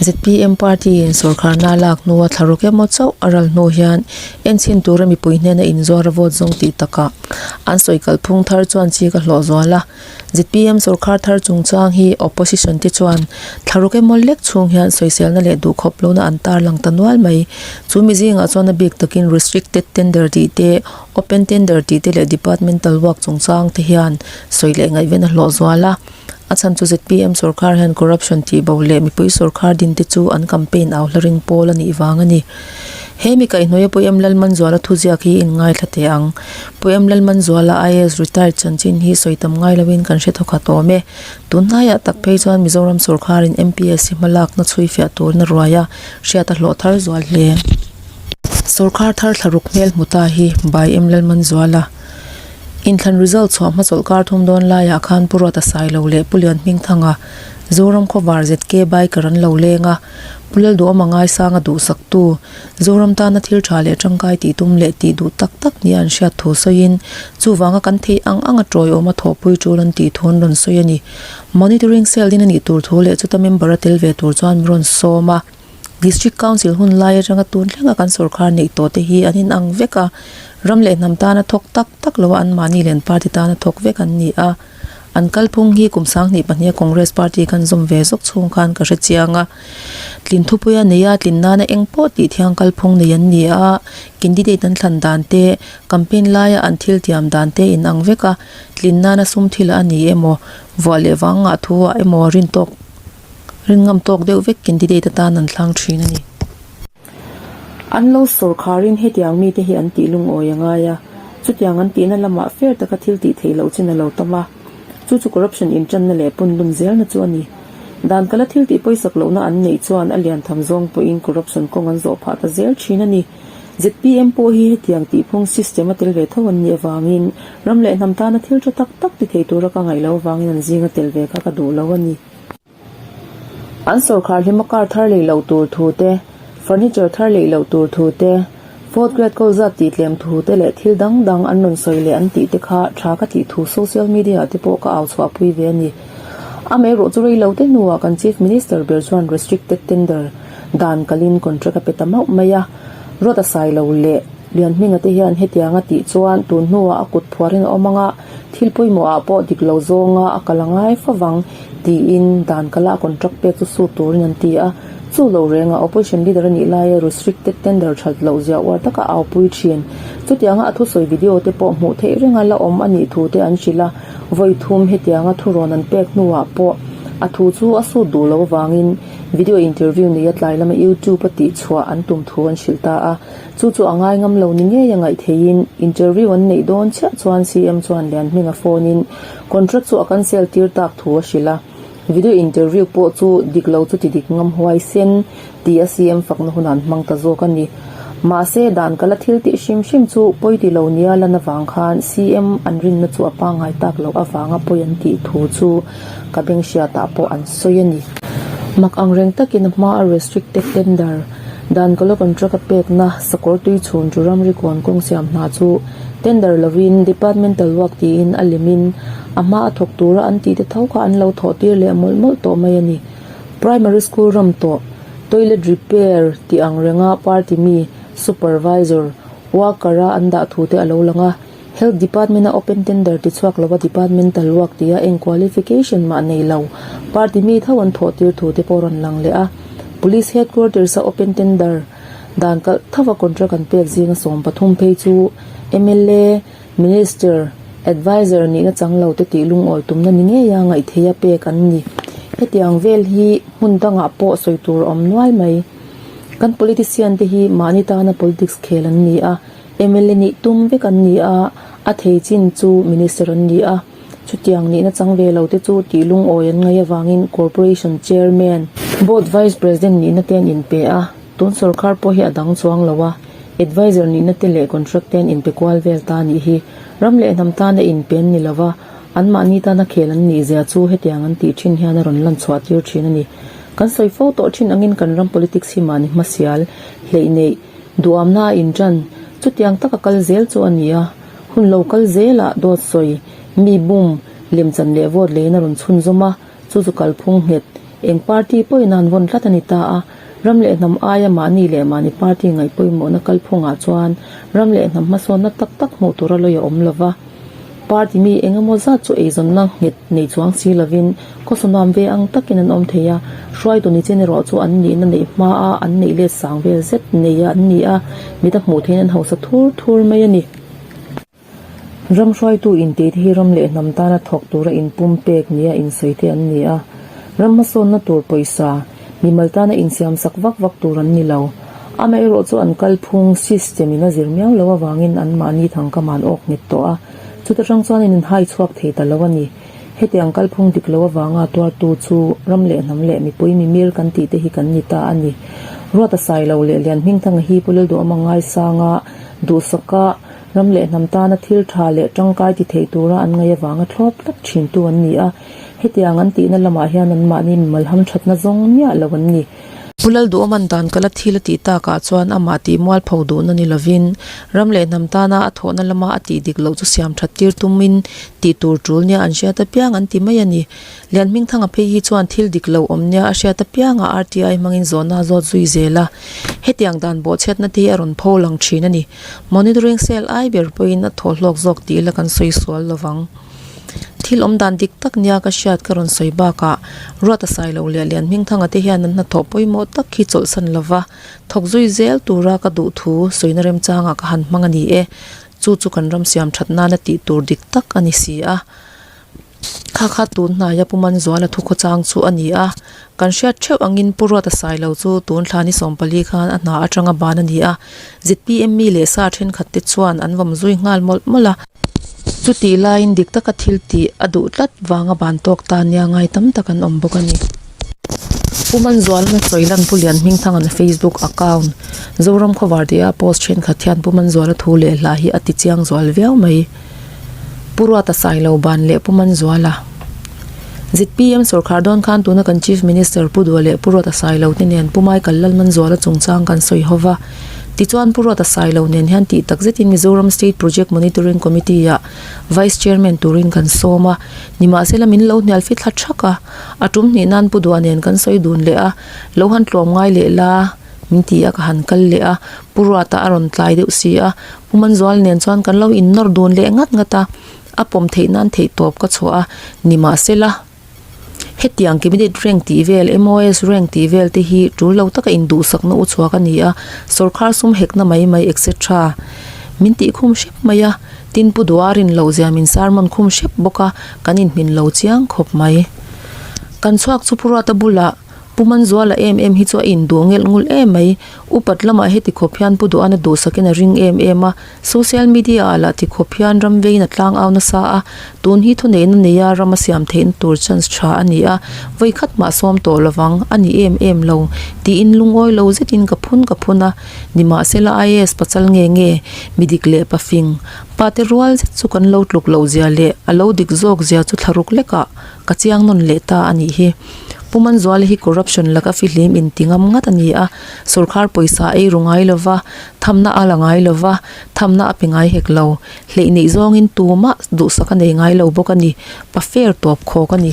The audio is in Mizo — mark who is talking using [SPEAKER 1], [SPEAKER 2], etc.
[SPEAKER 1] ZPM party in sawrkharna a lak hnua thla ruk emaw chauh a ral hnu hian enchhin tura mipui hnena inzuar a vote zawng tih takah an sawi kalphung thar chuan chik a hlawh zual a. ZPM sawrkhar thar chungchang hi opposition te chuan thla ruk emaw lek chhung hian sawiselna leh duhkhawp lohna an tarlang ta nual mai. Chu mi zingah chuan a bik takin restricted tender tih te, open tender tih te leh departmental work chungchang te hian sawi leh ngaihven a hlawh zual a. A chhan chu ZPM sawrkhar hian corruption tih bo leh mipui sawrkhar din te chu an campaign au hla ring pawl a nih vang a ni. He mi kaihhnawia Pu M Lalmanzuala thuziak hi in ngaithla teh ang. Pu M Lalmanzuala IAS retired chanchin hi sawi tam ngai loin kan hre thawkhat awm e. Tun hnaiah tak phei chuan Mizoram sawrkharin MPSC hmalakna chhui fiah turna ruai a hriat a hlawh thar zual hle. Sawrkhar thar thlaruk hmel hmu ta hi by M Lalmanzuala. Inthlan result chhuah hmachawlh kar thum dawn laiah khan Pu Ruata Sailo leh Pu Lianhmingthanga Zoram Khawvar ZK Biker an lo leng a, Pu Lalduhawma ngaisanga duhsaktu Zoram tana thil tha leh tangkai tih tum leh tih duh tak tak nia an hriat thu sawiin chuvanga kan theih ang anga tawiawma thawhpui tul an tih thu an rawn sawi a ni. Monitoring Cell din a nih tur thu leh chuta member a tel ve tur chuan min rawn sawm a. District Council hun lai atanga tun thlenga kan sorkar neih tawh te hi an inang vek a, ram leh hnam tana thawk tak tak loa anmahni leh an party tana thawk vek an ni a. An kalphung hi kum 2002 a Congress party kan zawm ve zawk chhung khan ka hre chiang a. Tlin thupuia neia tlin nana eng pawh tih thiang kalphung nei an ni a, candidate an thlan dan te, campaign laia an thil tiam dan te inang vek a, tlin nana sum thil a ni emaw, vuah leh vang ngah thu ah emaw rin tawk Rin ngam tawk deuh vek candidate atan an thlang thin a ni. An lo sawrkharin hetiang mite hi an tih lungawi a ngai a, chutiang an tihna lamah fair taka thil tih theih loh chin a lo tam a, chu chu corruption intanna leh punlun zelna chu a ni. Dan kala thil tih pawisak lohna an neih chuan a lian tham zawng pawhin corruption kawng an zawh phah ta zel thin a ni. ZPM pawh hi hetiang tihphung system a tel ve tho an nih avangin ram leh hnam tana thil tha tak tak ti thei tura ka ngaih loh avangin an zinga tel ve kha ka duh lo a ni. An sawrkhar hlima car thar lei loh tur thu te, furniture thar lei loh tur thu te, fourth grade kawl zat tih tlem thu te leh thil dang dang an rawn sawi leh an tih te kha tha ka tih thu social media ah te pawh ka au chhuah pui ve a ni. Amaherawh chu rei lo te hnuah kan Chief Minister ber chuan restricted tender dan kalin contract a pe ta mauh mai a, Ruat a sai lo leh Lianhminga te hian hetiang a tih chuan tun hnuah a kut phuarin a awm ang a, thil pawimawh ah pawh dik lo zawnga a kal a ngai favang tiin dan kala a contract pek chu sut turin an ti a. Chu lo renga opposition leader a nih laia restricted tender that loh zia uar taka a aupui thin. Chutianga a thusawi video te pawh hmuh theih renga la awm a nih thu te an hrilh a, vawi thum hetianga thurawn an pek hnuah pawh a thu chu a sut duh loh avangin Video interview nei a tlai lama YouTube a tih chhuah an tum thu an hrilh ta a, chu chu a ngai ngam lo ni ngei a ngaih theihin interview an neih dawn chiah chuan CM chuan Lianhminga phone in contract chu a cancel tir tak thu a hrilh a, video interview pawh chu dik lo chu ti dik ngam huai sen ti a CM fakna hunah an hmang ta zawk a ni. Mahse dan kala thil tih hrim hrim chu pawi ti lo nia lan avang khan CM an rinna chu a pangngai tak loh avanga pawi an tih thu chu ka beng hriatah pawh an sawi a ni. Mak ang reng takin a hma a restricted tender dan kala contract a pekna sakawr tui chhun chu ramri kawn kawng siam hna chu tender lovin departmental work tiin a lemin a hma a thawk tura an tih te tho kha an lo thawh tir leh mawlh mawlh tawh mai a ni. Primary school ram tawh toilet repair tih ang renga party mi supervisor worker a an dah thu te a lo lang a. Health Department a open tender ti chhuak lova departmental work tia eng qualification mah nei lo party mi tho an thawh tir thu te pawh rawn lang leh a. Police Headquarters a open tender dan kalh thova contract an pek zinga 13 phei chu mla, Minister, Adviser nihna chang lo te tih lungawi tumna ni ngeia ngaihtheia pek an ni. Hetiang vel hi hmun dangah pawh sawi tur a awm nual mai. Kan politician te hi mahni tana politics khel an ni a. Mla nih tum vek an ni a, a thei chin chu Minister an ni a. Chutiang nihna chang ve lo te chu tih lungawi an ngaih avangin Corporation Chairman, Board Vice President nihna te an inpe a, tun sawrkar pawh hi a dang chuang lo a, Adviser nihna te leh Contract te an inpe kual vel ta nih hi. Ram leh hnam tana inpe an ni lo va, anmahni tana khel an nih zia chu hetiang an tih thin hian a rawn lan chhuah tir thin a ni. Kan sawi fo tawh thin angin kan ram politics hi mahni hmasial, hleih neih, Duamna a inṭan, chutiang taka kal zel chu a ni a, hun lo kal zelah dawt sawi, mi bum, lemchan leh vote leiin a rawn chhunzawm a, chu chu kalphung nghet, Eng party pawhin an vawn tlat a ni ta a, ram leh hnam aia mahni leh mahni party ngaih pawimawhna kalphungah chuan ram leh hnam hmasawnna tak tak hmuh tura lawi a awm lo va. Party mi eng emaw zat chu eizawnna nghet nei chuang si lovin khawsa nuam ve ang takin an awm thei a, hruaitu ni chen erawh chu an nihna neih hmaa an neih let sang vel zet nei an ni a, mit a hmuh theihin an hausa thur thur mai a ni. Ram hruaitu intih te hi ram leh hnam tana thawk tura inpum pek nia insawi te an ni a, ram hmasawnna tur pawisa, mimal tana insiam sak vak vak tur an ni lo. Amaherawh chu an kalphung, system, in a zir miau lo avangin anmahni thangkam an awk nghet tawh a, chuta tang chuan in inhai chhuak thei ta lo a ni. Hetiang kalphung dik lo avanga tuartu chu ram leh hnam leh mipui mimir kan tih te hi kan ni ta a ni. Ruata Sailo leh Lianhmingthanga hi Pu Lalduhawma ngaisanga duhsaka Ram leh hnam tana thil tha leh tangkai ti thei tura an ngaih avanga thlawp tlat thintu an ni a, hetiang an tihna lamah hian anmahni mimal hamthatna zawng miah lo an ni. Pu Lalduhawman dan kala thil a tih takah chuan amah tih mualpho duhna ni lovin ram leh hnam tana a thawhna lama a tih dik loh chu siam that tir tumin tih tur tul nia an hriat apiang an ti mai a ni. Lianhmingthanga phei hi chuan thil dik lo awm nia a hriat apiangah RTI hmangin zawhna a zawt zui zel a, hetiang dan bawhchhiatna te hi a rawn pho lang thin a ni. Monitoring cell ai ber pawhin a thaw hlawk zawk tih ila kan sawi sual lo vang. Thil awm dan dik tak nia ka hriat ka rawn sawi bakah Ruata Sailo leh Lianhmingthanga te hian an hnathawh pawimawh tak hi chawlhsan lova thawk zui zel tura ka duh thu sawina remchangah ka han hmang a ni e. Chu chu kan ram siam that nana tih tur dik tak a ni si a. Kha kha tun hnaia Pu Manzuala thukhawchang chu a ni a, kan hriat theuh angin Pu Ruata Sailo chu tun thla ni 14 khan a hna atanga ban a ni a, zpm mi leh sa thenkhat te chuan an vawm zui nghal mawlh mawlh a. Chutih laiin dik taka thil tih a duh tlat vanga ban tawk ta nia ngai tam tak an awm bawk a ni. Pu Manzuala'n a sawi lan Pu Lianhmingthanga'n a Facebook account Zoram Khawvar tih a post thenkhat hian Pu Manzuala thu leh hla hi a ti chiang zual viau mai. Pu Ruata Sailo ban leh Pu Manzuala. Zpm sawrkhar dawn khan tuna kan Chief Minister Pu Dua leh Pu Ruata Sailo te nen Pu Michael Lalmanzuala chungchang kan sawi ho va. Tichuan Pu Ruata Sailo nen hian tih tak zetin Mizoram State Project Monitoring Committee ah Vice Chairman turin kan sawm a, nimahsela min lo hnial fithla thak a, a tum hnih nan Pu Dua nen kan sawi dun leh a, lo han tlawm ngai leh la min ti a ka han kal leh a, Pu Ruata a rawn tlai deuh si a, Pu Manzual nen chuan kan lo innawr dun leh ngat ngat a, a pawm theih nan theih tawp ka chhuah a, nimahsela hetiang cabinet rank tih vel, MOS rank tih vel te hi tul lo taka induhsakna u chhuak a ni a, sawrkhar sum hekna mai mai etc. Min tih khum hrep mai a, tin Pu Duha rin loh zia min sermon khum hrep bawk a, kan inhmin lo chiang khawp mai. Kan chhuak chu Pu Ruata bulah Pu Manzuala em em hi chu a induh ngelh ngul em mai. Upat lamah heti khawp hian Pu Duhana duhsakin a ring em em a, social media ah lah ti khawp hian ram veiin a tlang au nasa a, tun hi thuneihna neia ram a siam theihna tur chance tha a ni a, vawi khat mah sawm tawh lovang a ni em em lo tiin lungawi lo zetin ka phun ka phun a, nimahsela IAS pachal nge nge, mi dik leh pafing, pate rual zet chu kan lo tluk loh zia leh a lo dik zawk zia chu thlaruk lekah ka chiang nawn leh ta a nih hi. Pu Manzuala hi corruption laka fihlim inti ngam ngat a ni a, sawrkhar pawisa a eiru ngai lo va, thamna a la ngai lo va, thamna a pe ngai hek lo. Hleih neih zawngin tumah duhsak a nei ngai lo bawk a ni. Pa fair tawp khawk a ni.